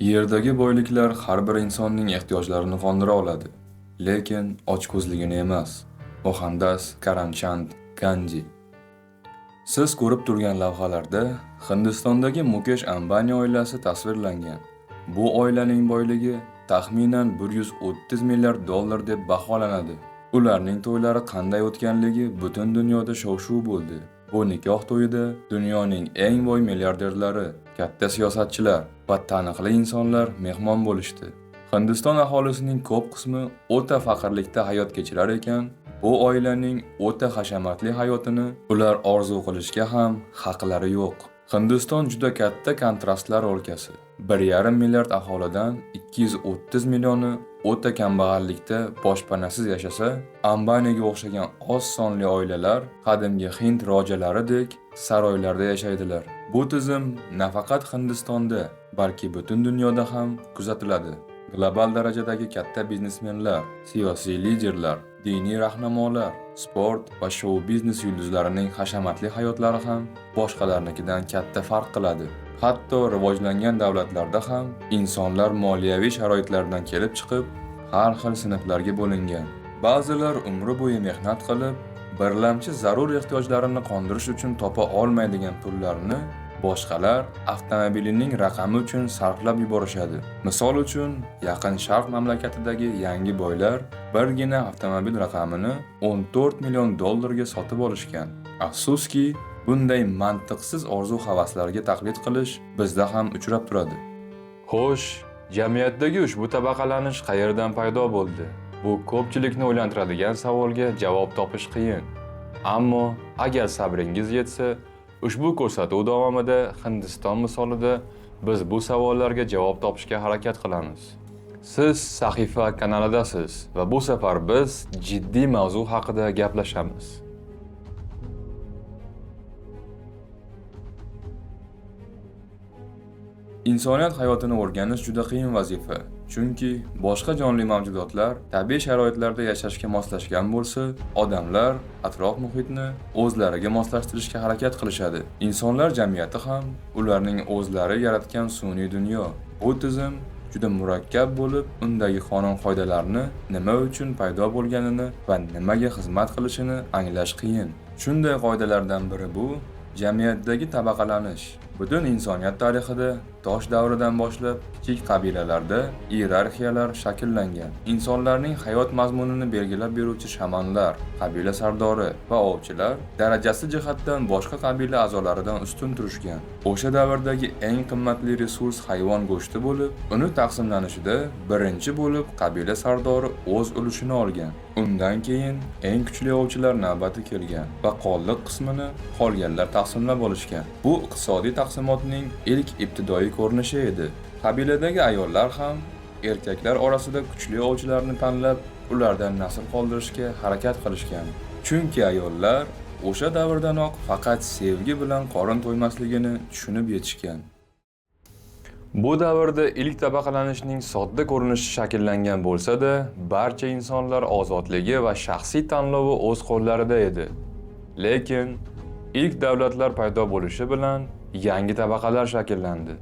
Yerdagi boyliklar har bir insonning ehtiyojlarini qondira oladi, lekin ochko'zligini emas. Mohandas Karamchand Gandhi. Siz ko'rib turgan lavhalarda Hindistondagi Mukesh Ambani oilasi tasvirlangan. Bu oilaning boyligi taxminan 130 milliard dollar deb baholanadi. Ularning to'ylari qanday o'tganligi butun dunyoda shov-shuv bo'ldi. Bu nikoh to'yida dunyoning eng boy milliarderlari, katta siyosatchilar va taniqli insonlar mehmon bo'lishdi. Hindiston aholisining ko'p qismi o'ta faqirlikda hayot kechirar ekan, bu oilaning o'ta hashamatli hayotini ular orzu qilishga ham haqlari yo'q. Hindiston juda katta kontrastlar o'lkasi. 1,5 milliard aholidan 230 millioni o'ta kambag'allikda boshpanasiz yashasa, Ambaniga o'xshagan oz sonli oilalar qadimgi hind rojalaridek saroylarda yashaydilar. Bu tizim nafaqat Hindistonda, balki butun dunyoda ham kuzatiladi. Global darajadagi katta biznesmenlar, siyosiy liderlar, diniy rahnamolar, sport va shou-biznes yulduzlarining hashamatli hayotlari ham boshqalarnikidan katta farq qiladi. Hatto rivojlangan davlatlarda ham insonlar moliyaviy sharoitlardan kelib chiqib, har xil sinflarga bo'lingan. Ba'zilar umri bo'yi mehnat qilib, birlamchi zarur ehtiyojlarini qondirish uchun topa olmaydigan pullarini boshqalar avtomobilining raqami uchun sarflab yuborishadi. Misol uchun, Yaqin Sharq mamlakatidagi yangi boylar birgina avtomobil raqamini 14 million dollarga sotib olishgan. Afsuski, bunday mantiqsiz orzu-havaslarga taqlid qilish bizda ham uchrab turadi. Xo'sh, jamiyatdagi ushbu tabaqalanish qayerdan paydo bo'ldi? Bu ko'pchilikni o'ylantiradigan savolga javob topish qiyin. Ammo agar sabringiz yetsa, ushbu ko'rsatuv davomida Hindiston misolida biz bu savollarga javob topishga harakat qilamiz. Siz Sahifa kanalidasiz va bu safar biz jiddiy mavzu haqida gaplashamiz. Insoniyat hayotini o'rganish juda qiyin vazifa, chunki boshqa jonli mavjudotlar tabiiy sharoitlarda yashashga moslashgan bo'lsa, odamlar atrof muhitni o'zlariga moslashtirishga harakat qilishadi. Insonlar jamiyati ham ularning o'zlari yaratgan sun'iy dunyo. Bu tizim juda murakkab bo'lib, undagi qonun-qoidalarni nima uchun paydo bo'lganini va nimaga xizmat qilishini anglash qiyin. Shunday qoidalardan biri bu jamiyatdagi tabaqalanish. Butun insoniyat tarixida tosh davridan boshlab kichik qabilalarda iyerarxiyalar shakllangan. Insonlarning hayot mazmunini belgilab beruvchi shamanlar, qabila sardori va ovchilar darajasi jihatdan boshqa qabila a'zolaridan ustun turishgan. O'sha davrdagi eng qimmatli resurs hayvon go'shti bo'lib, uni taqsimlanishida birinchi bo'lib qabila sardori o'z ulushini olgan. Undan keyin eng kuchli ovchilar navbati kelgan va qoldiq qismini qolganlar taqsimlab olishgan. Bu iqtisodiy taqsimotning ilk ibtidoiy ko'rinishi edi. Qabiladagi ayollar ham erkaklar orasida kuchli ovchilarni tanlab, ulardan nasl qoldirishga harakat qilishgan. Chunki ayollar o'sha davrdanoq faqat sevgi bilan qorin to'ymasligini tushunib yetishgan. Bu davrda ilk tabaqalanishning sodda ko'rinishi shakllangan bo'lsa-da, barcha insonlar ozodligi va shaxsiy tanlovi o'z qo'llarida edi. Lekin ilk davlatlar paydo bo'lishi bilan yangi tabaqalar shakllandi.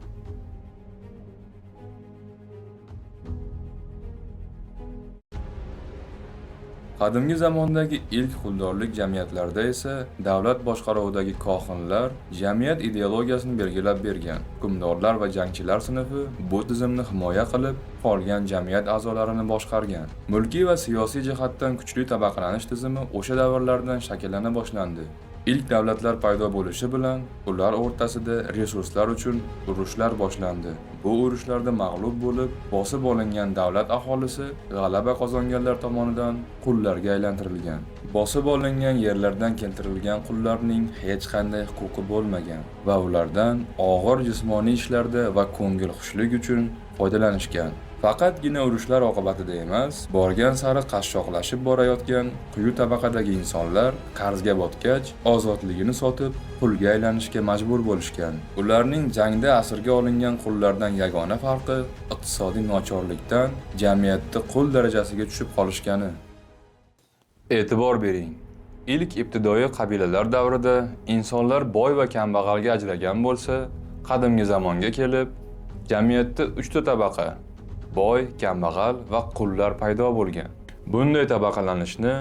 Qadimgi zamondagi ilk quldorlik jamiyatlarida esa davlat boshqaruvidagi kohinlar jamiyat ideologiyasini belgilab bergan. Hukmdorlar va jangchilar sinfi bu tizimni himoya qilib, qolgan jamiyat a'zolarini boshqargan. Mulkiy va siyosiy jihatdan kuchli tabaqalanish tizimi o'sha davrlardan shakllana boshlandi. Ilk davlatlar paydo bo'lishi bilan ular o'rtasida resurslar uchun urushlar boshlandi. Bu urushlarda mag'lub bo'lib, bosib olingan davlat aholisi g'alaba qozonganlar tomonidan qullarga aylantirilgan. Bosib olingan yerlardan keltirilgan qullarning hech qanday huquqi bo'lmagan va ulardan og'ir jismoniy ishlarda va ko'ngilxushlik uchun foydalanishgan. Faqatgina urushlar oqibatida emas, borgan sari qashshoqlashib borayotgan quyi tabaqadagi insonlar qarzga botgach, ozodligini sotib, qulga aylanishga majbur bo'lishgan. Ularning jangda asirga olingan qullardan yagona farqi iqtisodiy nochorlikdan jamiyatda qul darajasiga tushib qolishgani. E'tibor bering. Ilk ibtidoiy qabilalar davrida insonlar boy va kambag'alga ajragan bo'lsa, qadimgi zamonga kelib Jamiyatda 3 ta tabaqa: boy, kambag'al va qullar paydo bo'lgan. Bunday tabaqalanishni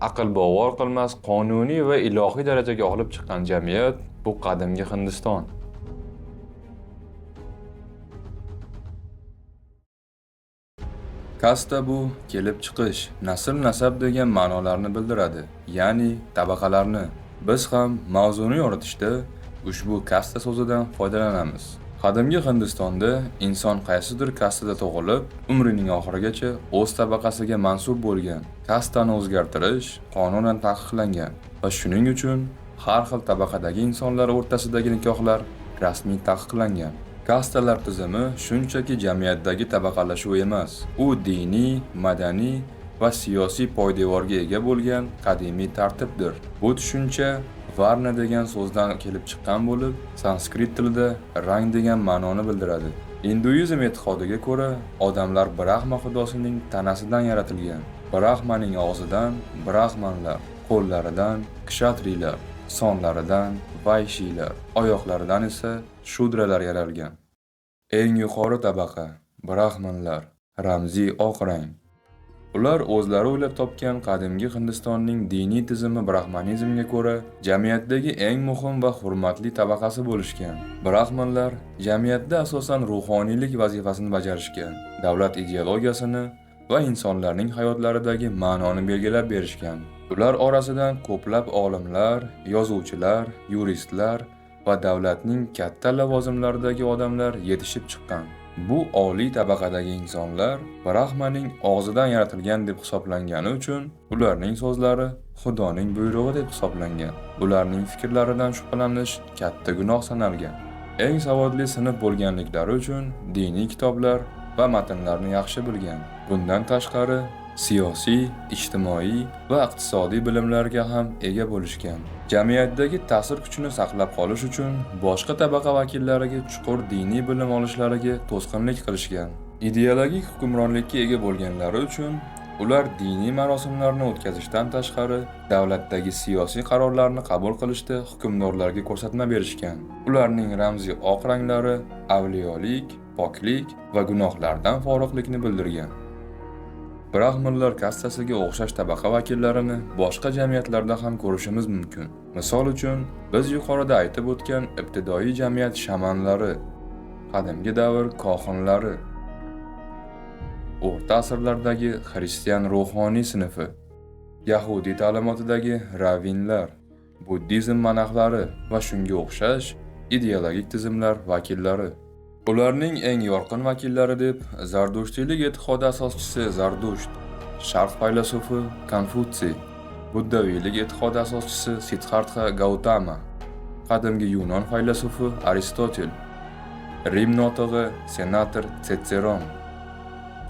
aql bovar qilmas qonuniy va ilohiy darajaga olib chiqqan jamiyat bu qadimgi Hindiston. Kasta bu kelib chiqish, nasl-nasab degan ma'nolarni bildiradi, ya'ni tabaqalarni. Biz ham mavzuni yoritishda ushbu kasta so'zidan foydalanamiz. Qadimgi Hindistonda inson qaysidir kastada tug'ilib, umrining oxirigacha o'z tabaqasiga mansub bo'lgan. Kastani o'zgartirish qonunan taqiqlangan va shuning uchun har xil tabaqadagi insonlar o'rtasidagi nikohlar rasmiy taqiqlangan. Kastalar tizimi shunchaki jamiyatdagi tabaqalashuv emas, u diniy, madaniy va siyosiy poydevorga ega bo'lgan qadimiy tartibdir. Bu tushuncha varna degan so'zdan kelib chiqqan bo'lib, sanskrit tilida rang degan ma'noni bildiradi. Induizm e'tiqodiga ko'ra, odamlar Brahma xudosining tanasidan yaratilgan. Brahmaning og'zidan brahmanlar, qo'llaridan kshatriylar, sonlaridan vaishiylar, oyoqlaridan esa shudralar yaralgan. Eng yuqori tabaqa brahmanlar, ramziy oq rang. Ular o'zlari o'ylab topgan qadimgi Hindistonning diniy tizimi brahmanizmga ko'ra jamiyatdagi eng muhim va hurmatli tabaqasi bo'lishgan. Brahmanlar jamiyatda asosan ruhoniylik vazifasini bajarishgan, davlat ideologiyasini va insonlarning hayotlaridagi ma'noni belgilab berishgan. Ular orasidan ko'plab olimlar, yozuvchilar, yuristlar va davlatning katta lavozimlaridagi odamlar yetishib chiqqan. Bu oliy tabaqadagi insonlar Brahmaning og'zidan yaratilgan deb hisoblangani uchun ularning so'zlari Xudoning buyrug'i deb hisoblangan. Ularning fikrlaridan shubhalanish katta gunoh sanalgan. Eng savodli sinf bo'lganliklari uchun diniy kitoblar va matnlarni yaxshi bilgan. Bundan tashqari siyosiy, ijtimoiy va iqtisodiy bilimlarga ham ega bo'lishgan. Jamiyatdagi ta'sir kuchini saqlab qolish uchun boshqa tabaqa vakillariga chuqur diniy bilim olishlariga to'sqinlik qilishgan. Ideologik hukmronlikka ega bo'lganlari uchun ular diniy marosimlarni o'tkazishdan tashqari davlatdagi siyosiy qarorlarni qabul qilishda hukmdorlarga ko'rsatma berishgan. Ularning ramziy oq ranglari avliyolik, poklik va gunohlardan forig'-likni bildirgan. Brahmanlar kastasiga o'xshash tabaqa vakillarini boshqa jamiyatlarda ham ko'rishimiz mumkin. Misol uchun, biz yuqorida aytib o'tgan ibtidoiy jamiyat shamanlari, qadimgi davr kohinlari, o'rta asrlardagi xristian ruhoniy sinfi, yahudiy ta'limotidagi ravvinlar, buddizm monaxlari va shunga o'xshash ideologik tizimlar vakillari. Ularning eng yorqin vakillari deb Zardushtiylik e'tiqodi asoschisi Zardusht, sharq faylasufi Konfutsiy, buddaviylik e'tiqodi asoschisi Siddhartha Gautama, qadimgi Yunon faylasufi Aristotel, Rim notig'i senator Tsitseron,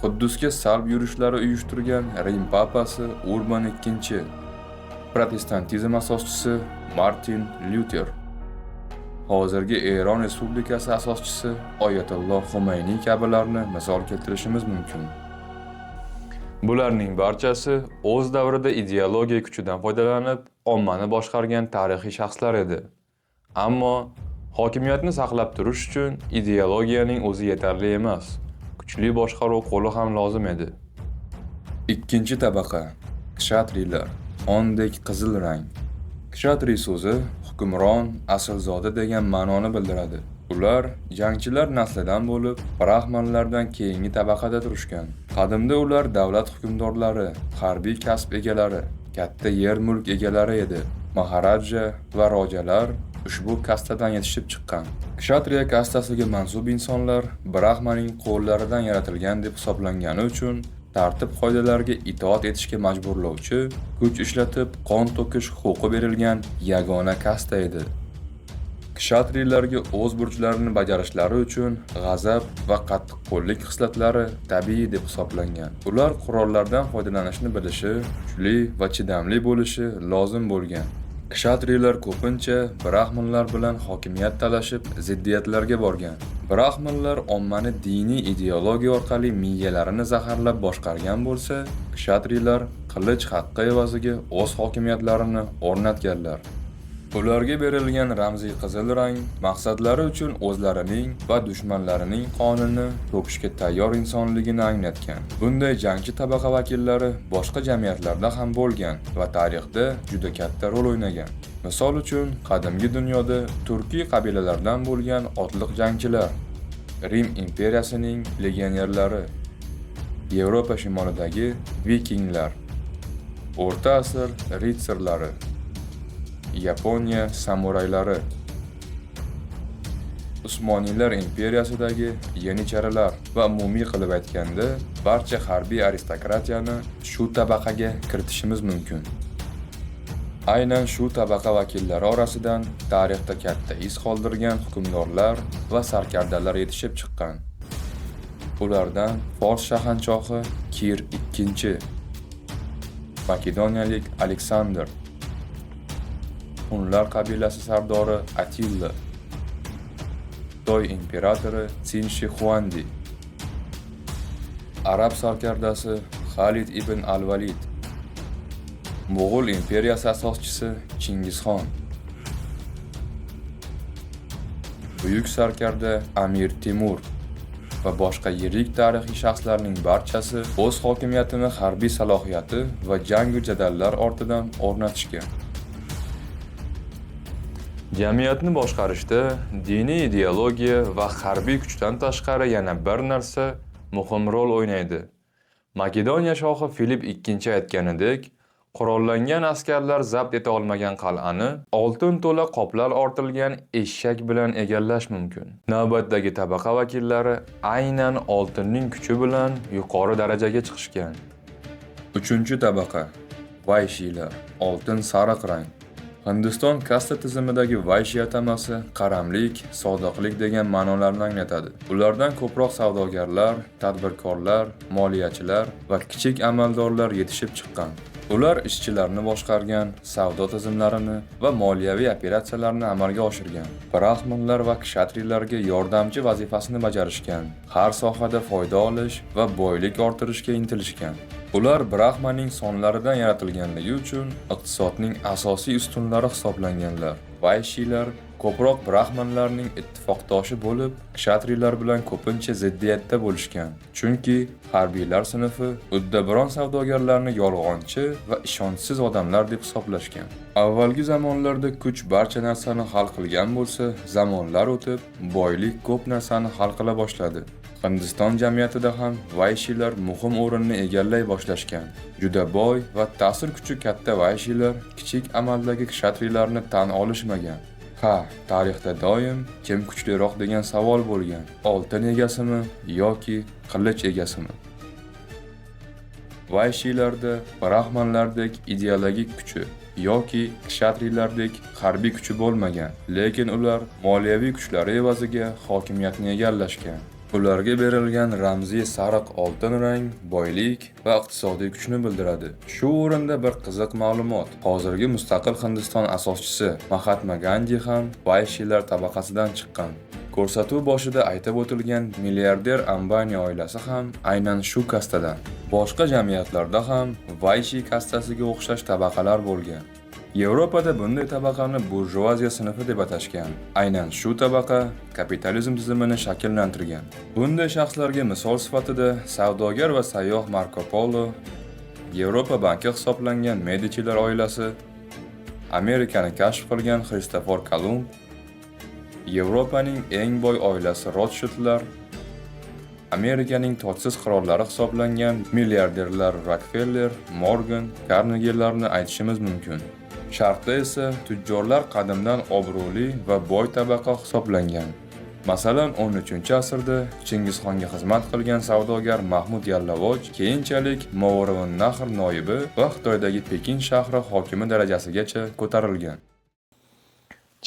Quddusga salb yurishlari uyushtirgan Rim papasi Urban II, protestantizm asoschisi Martin Lyuter, hozirgi Eron Respublikasi asoschisi Oyatulloh Xumayniy kabilarni misol keltirishimiz mumkin. Bularning barchasi o'z davrida ideologiya kuchidan foydalanib, ommani boshqargan tarixiy shaxslar edi. Ammo hokimiyatni saqlab turish uchun ideologiyaning o'zi yetarli emas, kuchli boshqaruv qo'li ham lozim edi. Ikkinchi tabaqa kshatriylar, qondek qizil rang. Kshatriy so'zi hukmron, aslzoda degan ma'noni bildiradi. Ular jangchilar naslidan bo'lib, brahmanlardan keyingi tabaqada turishgan. Qadimda ular davlat hukmdorlari, harbiy kasb egalari, katta yer-mulk egalari edi. Maharaja va rojalar ushbu kastadan yetishib chiqqan. Kshatriya kastasiga mansub insonlar Brahmaning qo'llaridan yaratilgan deb hisoblangani uchun tartib qoidalarga itoat etishga majburlovchi, kuch ishlatib qon to'kish huquqi berilgan yagona kasta edi. Kshatriylarga o'z burchlarini bajarishlari uchun g'azab va qattiqqo'llik xislatlari tabiiy deb hisoblangan. Ular qurollardan foydalanishni bilishi, kuchli va chidamli bo'lishi lozim bo'lgan. Kshatriylar ko'pincha brahmanlar bilan hokimiyat talashib, ziddiyatlarga borgan. Brahmanlar ommani diniy ideologiya orqali miyalarini zaharlab boshqargan bo'lsa, kshatriylar qilich haqqi evaziga o'z hokimiyatlarini o'rnatganlar. Ularga berilgan ramziy qizil rang maqsadlari uchun o'zlarining va dushmanlarining qonini to'kishga tayyor insonligini anglatgan. Bunday jangchi tabaqa vakillari boshqa jamiyatlarda ham bo'lgan va tarixda juda katta rol o'ynagan. Misol uchun, qadimgi dunyoda turkiy qabilalardan bo'lgan otliq jangchilar, Rim imperiyasining legionerlari, Yevropa shimolidagi vikinglar, o'rta asr ritsarlari, Yaponiya samuraylari, Usmoniylar imperiyasidagi yenicharilar va umumiy qilib aytganda, barcha harbiy aristokratiyani shu tabaqaga kiritishimiz mumkin. Aynan shu tabaqa vakillari orasidan tarixda katta iz qoldirgan hukmdorlar va sarkardalar yetishib chiqqan. Ulardan Fors shahanchohi Kir II, Makedoniyalik Aleksandr, Hunlar qabilasi sardori Atilla, Xitoy imperatori Sin Shi Huandi, arab sarkardasi Xalid ibn al-Valid, Mo'g'ul imperiyasi asoschisi Chingizxon, buyuk sarkarda Amir Temur va boshqa yirik tarixiy shaxslarning barchasi o'z hokimiyatini harbiy salohiyati va jangu jadallar ortidan o'rnatishgan. Jamiyatni boshqarishda diniy ideologiya va harbiy kuchdan tashqari yana bir narsa muhim rol o'ynaydi. Makedoniya shohi Filip II aytganidek, qurollangan askarlar zabt eta olmagan qal'ani oltin to'la qoplar ortilgan eshak bilan egallash mumkin. Navbatdagi tabaqa vakillari aynan oltinning kuchi bilan yuqori darajaga chiqishgan. 3-tabaqa Vayshiylar, oltin sariq rang. Hindiston kasta tizimidagi vayshi atamasi qaramlik, sodiqlik degan ma'nolarni anglatadi. Ulardan ko'proq savdogarlar, tadbirkorlar, moliyachilar va kichik amaldorlar yetishib chiqqan. Ular ishchilarni boshqargan, savdo tizimlarini va moliyaviy operatsiyalarni amalga oshirgan. Brahmanlar va kshatriyalarga yordamchi vazifasini bajarishgan. Har sohada foyda olish va boylik orttirishga intilishgan. Ular Brahmanning sonlaridan yaratilganligi uchun iqtisodning asosiy ustunlari hisoblanganlar. Vayshiylar ko'proq brahmanlarning ittifoqdoshi bo'lib, kshatriyalar bilan ko'pincha ziddiyatda bo'lishgan. Chunki harbiylar sinfi uddaburon savdogarlarni yolg'onchi va ishonchsiz odamlar deb hisoblashgan. Avvalgi zamonlarda kuch barcha narsani hal qilgan bo'lsa, zamonlar o'tib, boylik ko'p narsani hal qila boshladi. Hindiston jamiyatida ham vayshiylar muhim o'rinni egallay boshlashgan. Juda boy va ta'sir kuchi katta vayshiylar kichik amaldagi kshatriyalarni tan olishmagan. Ha, tarixda doim kim kuchliroq degan savol bo'lgan. Oltin egasimi yoki qilich egasimi? Vayshiylarda brahmanlardek ideologik kuchi yoki kshatriyalardek harbiy kuchi bo'lmagan, lekin ular moliyaviy kuchlari evaziga hokimiyatni egallashgan. Ularga berilgan ramziy sariq oltin rang boylik va iqtisodiy kuchni bildiradi. Shu o'rinda bir qiziq ma'lumot. Hozirgi mustaqil Hindiston asoschisi Mahatma Gandhi ham vayshiylar tabaqasidan chiqqan. Ko'rsatuv boshida aytib o'tilgan milliarder Ambani oilasi ham aynan shu kastadan. Boshqa jamiyatlarda ham vayshiy kastasiga o'xshash tabaqalar bo'lgan. Yevropada bunday tabaqani burjuaziya sinfi deb atashgan. Aynan shu tabaqa kapitalizm tizimini shakllantirgan. Bunday shaxslarga misol sifatida savdogar va sayyoh Marko Polo, Yevropa banki hisoblangan Medichilar oilasi, Amerikani kashf qilgan Xristofor Kolumb, Yevropaning eng boy oilasi Rothschildlar, Amerikaning tojsiz qirollari hisoblangan milliarderlar Rockefeller, Morgan, Carnegielarni aytishimiz mumkin. Sharqda esa tujjorlar qadimdan obro'li va boy tabaqa hisoblangan. Masalan, 13-asrda Chingizxonga xizmat qilgan savdogar Mahmud Yallavoj keyinchalik Movarounnahr noibi va Xitoydagi Pekin shahri hokimi darajasigacha ko'tarilgan.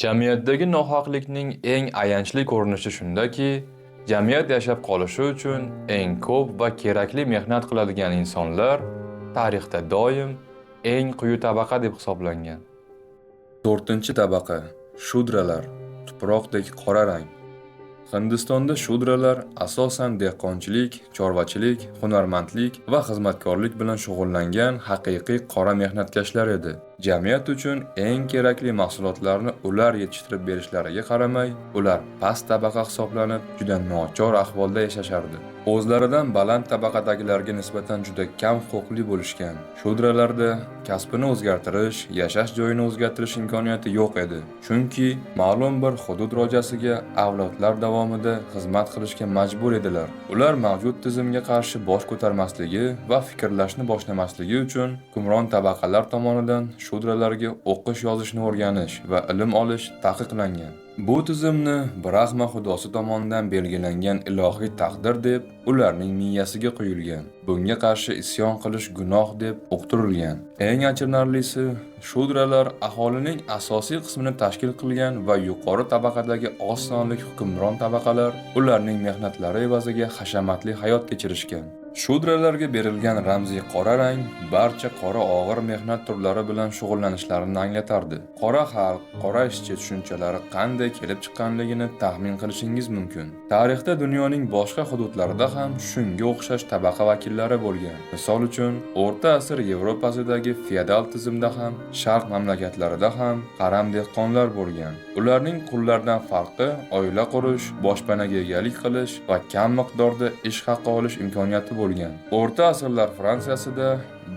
Jamiyatdagi nohaqlikning eng ayanchli ko'rinishi shundaki, jamiyat yashab qolishi uchun eng ko'p va kerakli mehnat qiladigan insonlar tarixda doim eng quyi tabaqa deb hisoblangan. 4-tabaqa Shudralar, tuproqdek qora rang. Hindistonda shudralar asosan dehqonchilik, chorvachilik, hunarmandlik va xizmatkorlik bilan shug'ullangan haqiqiy qora mehnatkashlar edi. Jamiyat uchun eng kerakli mahsulotlarni ular yetishtirib berishlariga qaramay, ular past tabaqa hisoblanib, juda nochor ahvolda yashashardi. O'zlaridan baland tabaqadagilarga nisbatan juda kam huquqli bo'lishgan. Shudralarda kasbini o'zgartirish, yashash joyini o'zgartirish imkoniyati yo'q edi. Chunki ma'lum bir hudud rojasiga avlodlar davomida xizmat qilishga majbur edilar. Ular mavjud tizimga qarshi bosh ko'tarmasligi va fikrlashni boshlamasligi uchun hukmron tabaqalar tomonidan shudralarga o'qish yozishni o'rganish va ilm olish taqiqlangan. Bu tizimni Brahma xudosi tomonidan belgilangan ilohiy taqdir deb ularning miyasiga quyilgan. Bunga qarshi isyon qilish gunoh deb uqtirilgan. Eng achinarlisi, shudralar aholining asosiy qismini tashkil qilgan va yuqori tabaqadagi oz sonli hukmron tabaqalar ularning mehnatlari evaziga hashamatli hayot kechirishgan. Shudralarga berilgan ramziy qora rang barcha qora og'ir mehnat turlari bilan shug'ullanishlarini anglatardi. Qora xalq, qora ishchi tushunchalari qanday kelib chiqqanligini taxmin qilishingiz mumkin. Tarixda dunyoning boshqa hududlarida ham shunga o'xshash tabaqa vakillari bo'lgan. Misol uchun, O'rta asr Yevropasidagi feodal tizimda ham, Sharq mamlakatlarida ham qaram dehqonlar bo'lgan. Ularning qullardan farqi oila qurish, boshpanaga egalik qilish va kam miqdorda ish haqi olish imkoniyati bo'lgan. O'rta asrlar Fransiyasida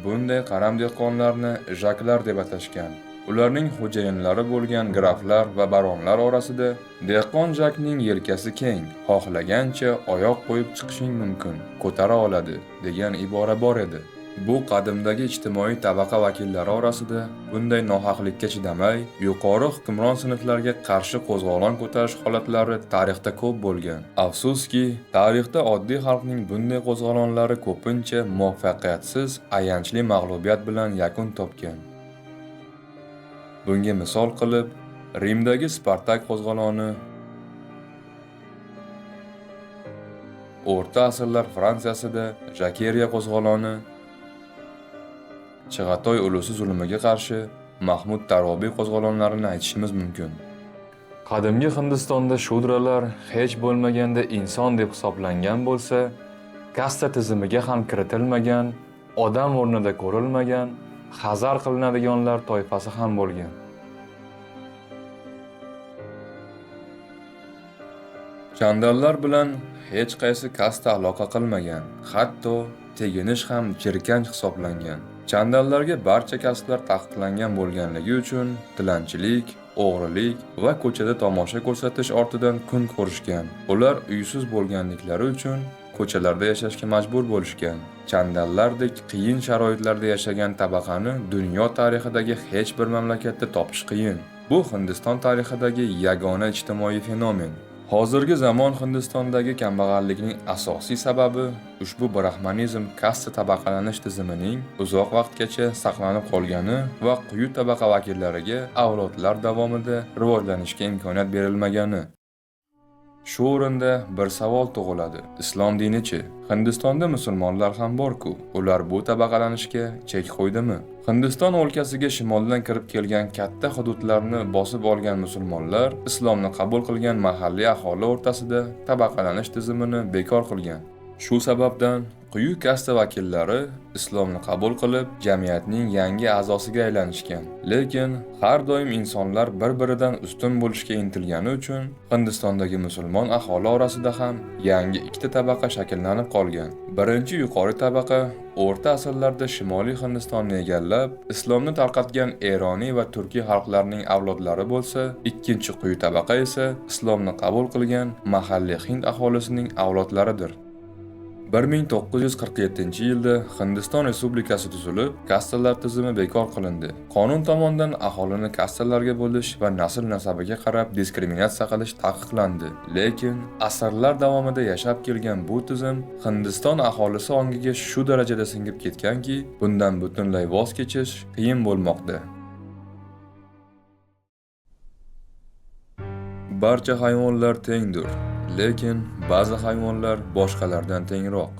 bunday qaram dehqonlarni jaklar deb atashgan. Ularning xo'jayinlari bo'lgan graflar va baronlar orasida dehqon jakning yelkasi keng, xohlagancha oyoq qo'yib chiqishing mumkin, ko'tara oladi degan ibora bor edi. Bu qadimdagi ijtimoiy tabaqa vakillari orasida bunday nohaqlikka chidamay, yuqori hukmron sinflarga qarshi qo'zg'olon ko'tarish holatlari tarixda ko'p bo'lgan. Afsuski, tarixda oddiy xalqning bunday qo'zg'olonlari ko'pincha muvaffaqiyatsiz, ayanchli mag'lubiyat bilan yakun topgan. Bunga misol qilib, Rimdagi Spartak qo'zg'oloni, O'rta asrlar Fransiyasida Jakeriya qo'zg'oloni, Chig'atoy ulusi zulmiga qarshi Mahmud Tarobiy qo'zg'olonlarini aytishimiz mumkin. Qadimgi Hindistonda shudralar hech bo'lmaganda inson deb hisoblangan bo'lsa, kasta tizimiga ham kiritilmagan, odam o'rnida ko'rilmagan, hazar qilinadiganlar toifasi ham bo'lgan. Chandallar bilan hech qaysi kasta aloqa qilmagan, hatto teginish ham jirkanch hisoblangan. Chandallarga barcha kasblar taqiqlangan bo'lganligi uchun tilanchilik, o'g'rilik va ko'chada tomosha ko'rsatish ortidan kun ko'rishgan. Ular uysiz bo'lganliklari uchun ko'chalarda yashashga majbur bo'lishgan. Chandallardek qiyin sharoitlarda yashagan tabaqani dunyo tarixidagi hech bir mamlakatda topish qiyin. Bu Hindiston tarixidagi yagona ijtimoiy fenomen. Hozirgi zamon Hindistondagi kambag'allikning asosiy sababi ushbu brahmanizm kasta tabaqalanish tizimining uzoq vaqtgacha saqlanib qolgani va quyi tabaqa vakillariga avlodlar davomida rivojlanishga imkoniyat berilmagani. Shu o'rinda bir savol tug'iladi. Islom dini-chi? Hindistonda musulmonlar ham bor-ku. Ular bu tabaqalanishga chek qo'ydimi? Hindiston o'lkasiga shimoldan kirib kelgan katta hududlarni bosib olgan musulmonlar islomni qabul qilgan mahalliy aholi o'rtasida tabaqalanish tizimini bekor qilgan. Shu sababdan quyi kasta vakillari islomni qabul qilib, jamiyatning yangi a'zosiga aylanishgan. Lekin har doim insonlar bir-biridan ustun bo'lishga intilgani uchun Hindistondagi musulmon aholi orasida ham yangi ikkita tabaqa shakllanib qolgan. Birinchi yuqori tabaqa o'rta asrlarda shimoliy Hindistonni egallab, islomni tarqatgan Eroniy va turkiy xalqlarning avlodlari bo'lsa, ikkinchi quyi tabaqa esa islomni qabul qilgan mahalliy hind aholisining avlodlaridir. 1947-yilda Hindiston Respublikasi tuzilib, kastalar tizimi bekor qilindi. Qonun tomonidan aholini kastalarga bo'lish va nasl-nasabiga qarab diskriminatsiya qilish taqiqlandi. Lekin asrlar davomida yashab kelgan bu tizim Hindiston aholisi ongiga shu darajada singib ketganki, bundan butunlay voz kechish qiyin bo'lmoqda. Barcha hayvonlar tengdir. Lekin ba'zi hayvonlar boshqalardan tengroq.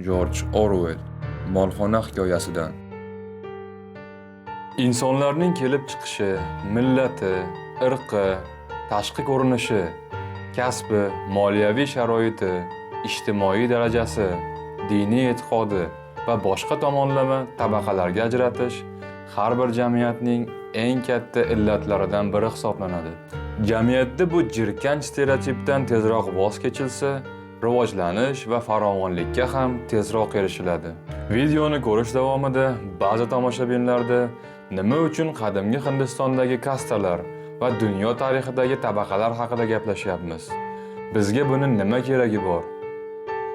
George Orwell, Molxona hikoyasidan. Insonlarning kelib chiqishi, millati, irqi, tashqi ko'rinishi, kasbi, moliyaviy sharoiti, ijtimoiy darajasi, diniy e'tiqodi va boshqa tomonlama tabaqalarga ajratish har bir jamiyatning eng katta illatlaridan biri hisoblanadi. Jamiyatda bu jirkanch stereotipdan tezroq voz kechilsa, rivojlanish va farovonlikka ham tezroq erishiladi. Videoni ko'rish davomida ba'zi tomoshabinlarda nima uchun qadimgi Hindistondagi kastalar va dunyo tarixidagi tabaqalar haqida gaplashyapmiz? Bizga buni nima keragi bor?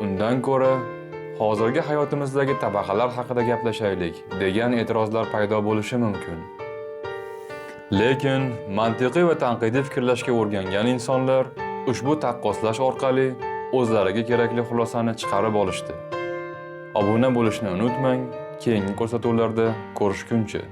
Undan ko'ra hozirgi hayotimizdagi tabaqalar haqida gaplashaylik degan e'tirozlar paydo bo'lishi mumkin. Lekin mantiqiy va tanqidiy fikrlashga o'rgangan insonlar ushbu taqqoslash orqali o'zlariga kerakli xulosani chiqarib olishdi. Obuna bo'lishni unutmang. Keyingi ko'rsatuvlarda ko'rishguncha.